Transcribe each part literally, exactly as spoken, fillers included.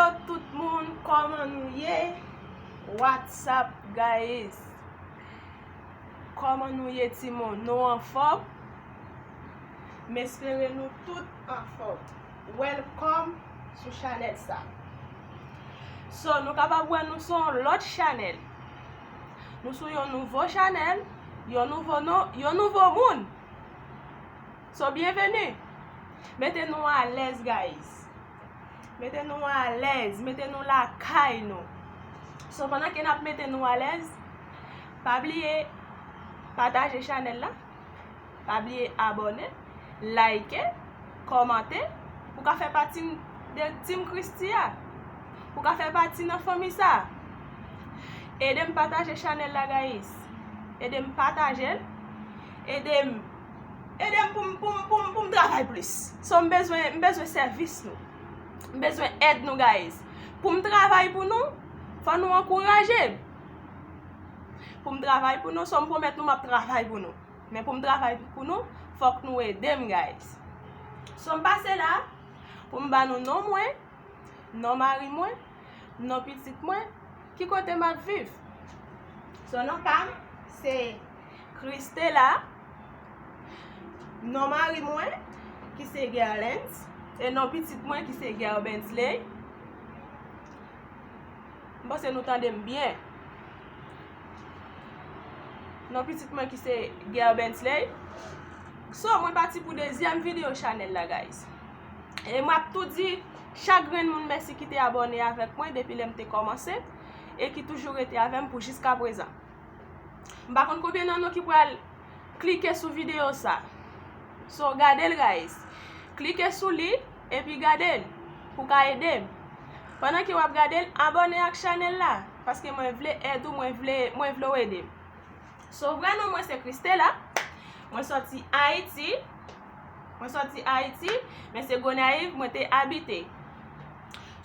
Tout moun, kòman nou ye? What's up, guys? Kòman nou ye, timoun? Nou anfòm? M espere nou tout anfòm. Welcome sou chanèl sa. So, nou kapab wè nou sou yon lòt chanèl. Nou sou yon nouvo chanèl, yon nouvo non, yon nouvo moun. So, byenveni. Mete nou alèz, guys. Mete nou alèz, mete nou lakay nou. So, pandan ke n ap mete nou alèz, pa bliye pataje chanèl la, pa bliye abòne, like, kòmante, pou ka fè pati de Team Christie a, pou ka fè pati nan fanmi sa. Ede m pataje chanèl la, guys. Ede m pataje l. Ede m, ede m pou m, pou m, pou m, pou m travay plis. So, m bezwen, m bezwen sèvis nou. M bezwen èd nou, guys. Pou m travay pou nou, fò nou ankouraje m. Pou m travay pou nou, so m pwomèt nou m ap travay pou nou. Men pou m travay pou nou, fòk nou ede m, guys. So, m pase la pou m ba nou non mwen, non mari mwen, non pitit mwen, ki kote m ap viv. So, non pa m, se Christella, non mari mwen, ki se Gerlens, e non pitit mwen, ki se Gerbensley. M panse nou tande m byen. Non pitit mwen ki se Gerbensley. So, mwen pati pou dezyèm videyo chanèl la, guys. E m ap tou di chak grenn moun mèsi ki te abòne avèk mwen depi lè m te kòmanse e ki toujou rete avè m pou jiska prezan. M pa konn konbyen nan nou ki pral klike sou videyo sa. So, gade l, guys. Klike sou li epi gade l pou ka ede m. Pandan ke w ap gade l, abòne ak chanèl la, paske mwen vle èd ou, mwen vle, mwen vle w ede m. So, vrè non mwen se Christella. Mwen sòti Ayiti. Mwen sòti Ayiti, men se Gonayiv mwen te abite.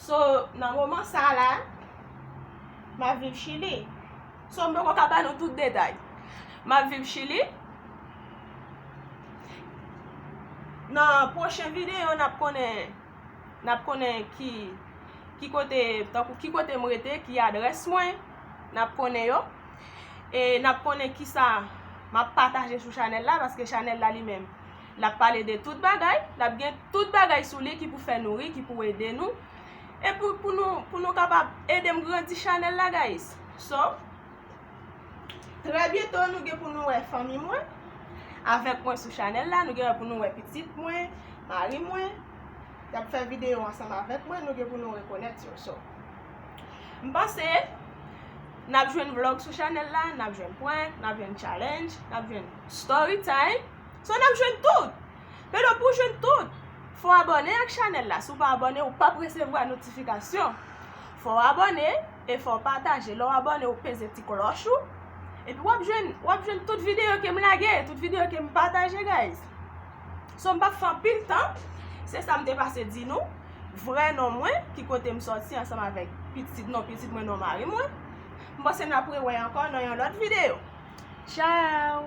So, nan moman sa la, m ap viv Chili. So, m poko ka ba nou tout detay. M ap viv Chili. Nan pwochen videyo, n ap konnen, n ap konnen ki, ki kote, tankou ki kote m rete, ki adrès mwen, n ap konnen yo. E n ap konnen kisa m ap pataje sou chanèl la, paske chanèl la li menm, l ap pale de tout bagay, l ap gen tout bagay sou li ki pou fè nou ri, ki pou ede nou. E pou, pou nou, pou nou kapab ede m grandi chanèl la, guys. So, trè byento, nou gen pou nou wè fanmi mwen avèk mwen sou chanèl la, nou gen pou nou wè pitit mwen, mari mwen, y ap fè videyo ansanm avèk mwen, nou gen pou nou rekonèt yo. So, m panse n ap jwenn vlog sou chanèl la, n ap jwenn prank, n ap jwenn challenge, n ap jwenn story time. So, n ap jwenn tout. Pero pou jwenn tout, fò w abòne ak chanèl la. Si w pa abòne, ou p ap resevwa notifikasyon. Fò w abòne e fò w pataje. Lè w abòne, ou peze ti klòch ou. Epi w ap jwenn, w ap jwenn tout videyo ke m lage, tout videyo ke m pataje, guys. So, m p ap fè anpil tan. Se sa m te pase di nou. Vrè non mwen, ki kote m sòti ansanm avèk pitit, non pitit mwen, non mari mwen. M panse n ap rewè ankò nan yon lòt videyo. Tchao!